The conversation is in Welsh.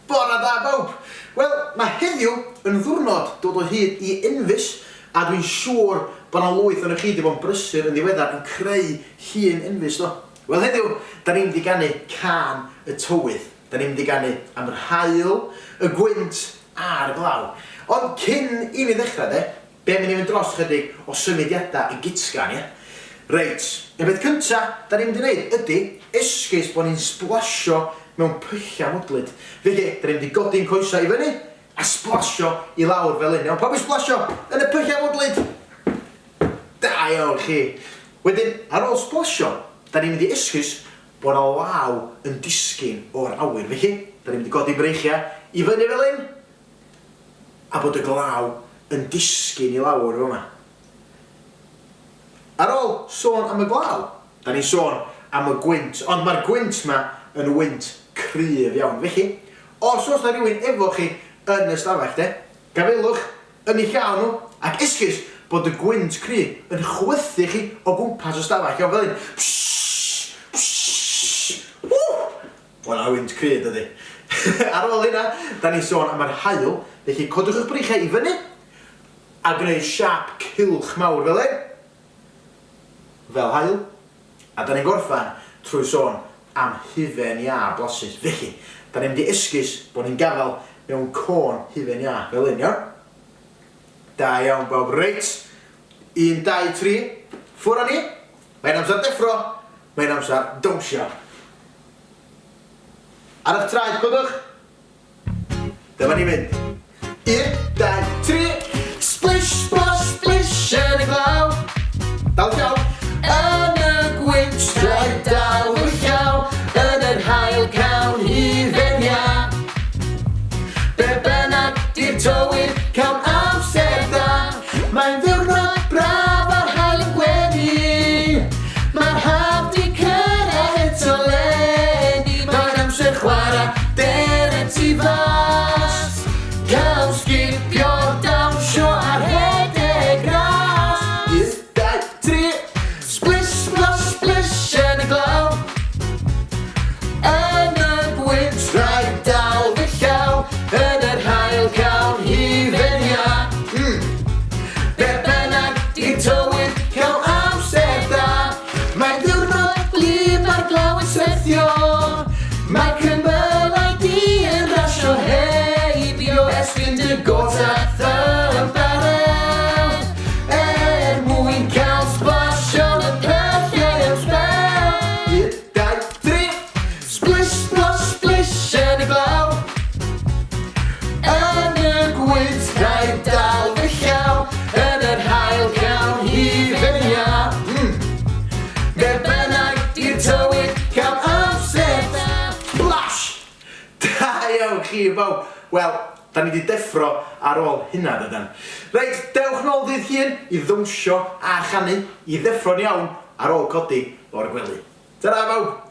Bore da bawb! Wel, mae heddiw yn ddiwrnod dod o hyd i enfys, a dwi'n siŵr bod 'na lwyth ohonoch chi 'di bod yn brysur yn ddiweddar yn creu llun enfys, do? Wel heddiw, 'da ni'n mynd i ganu cân y tywydd. 'Da ni'n mynd i ganu am yr haul, y gwynt a'r glaw. Ond cyn i ni ddechrau de, Be am i ni fynd dros chydig o symudiadau y gytgan, ia? Reit, y peth cynta da ni'n mynd i wneud ydy esgus bod ni'n sblasio mewn pyllau mwdlyd. Felly, da ni'n mynd i godi'n coesau i fyny a sblasio i lawr fel hyn, iawn? Pawb i sblasio yn y pyllau mwdlyd! Da iawn chi! Wedyn, ar ôl sblasio, da ni'n mynd i esgus bod 'na law yn disgyn o'r awyr. Felly, da ni'n mynd i godi breichiau i fyny fel hyn, a bod y glaw yn disgyn i lawr yn fama. Ar ôl sôn am y glaw, da ni'n sôn am y gwynt, ond mae'r gwynt 'ma yn wynt cryf iawn. Felly, os oes 'na rywun efo chi yn y stafell de, gafaelwch yn eu llaw nhw ac esgus bod y gwynt cry yn chwythu chi o gwmpas y stafell, iawn, fel hyn, pshh, pshh, ww! Wel, a wynt cry, dydy. Ar ôl hynna, da ni'n sôn am yr haul, felly codwch eich breichiau i fyny a gwneud siâp cylch mawr fel hyn, fel haul. A da ni'n gorffen trwy sôn am hufen iâ blasus. Felly, da ni'n mynd i esgus bod ni'n gafael mewn côn hufen iâ fel hyn, iawn? Da iawn bawb. Reit, un, dau, tri, ffwr â ni. Mae'n amser deffro, mae'n amser dawnsio. Ar eich traed, codwch. Dyma ni'n mynd. Un, dau, tri. Splish, splosh, splish yn y glaw. Dal llaw. Yn y gwynt, rhaid dal fy llaw. Yn yr haul cawn hufen iâ. Be bynnag di'r tywydd, cawn amser da. Mae'n ddiwrnod braf a'r haul yn gwenu. Mae'r haf 'di cyrraedd eto 'leni. Mae'n amser chwarae, dere tu fas. Cawn sgipio, dawnsio a rhedeg ras. Un, dau, tri. Splish, splosh, splish yn y glaw. Yn y gwynt rhaid dal fy llaw. Yn yr haul cawn hufen iâ. Mm. Be bynnag di'r tywydd, cawn amser da. Mae'n ddiwrnod gwlyb, mae'r glaw yn syrthio. Mae cymylau du yn rasio heibio. Estyn dy got a thymparel er mwyn cael sblash yn y pyllau am sbel. Un, dau, tri. Splish, splosh, splish yn y glaw. Yn y gwynt rhaid dal fy llaw. Yn yr haul cawn hufen iâ. Mm. Be bynnag di'r tywydd, cawn amser da. Splash! Da iawn chi bawb! Wel, da ni 'di deffro ar ôl hynna dydan? Reit, dewch nôl ddydd Llun i ddawnsio a chanu, i ddeffro'n iawn ar ôl codi o'r gwely. Tara bawb!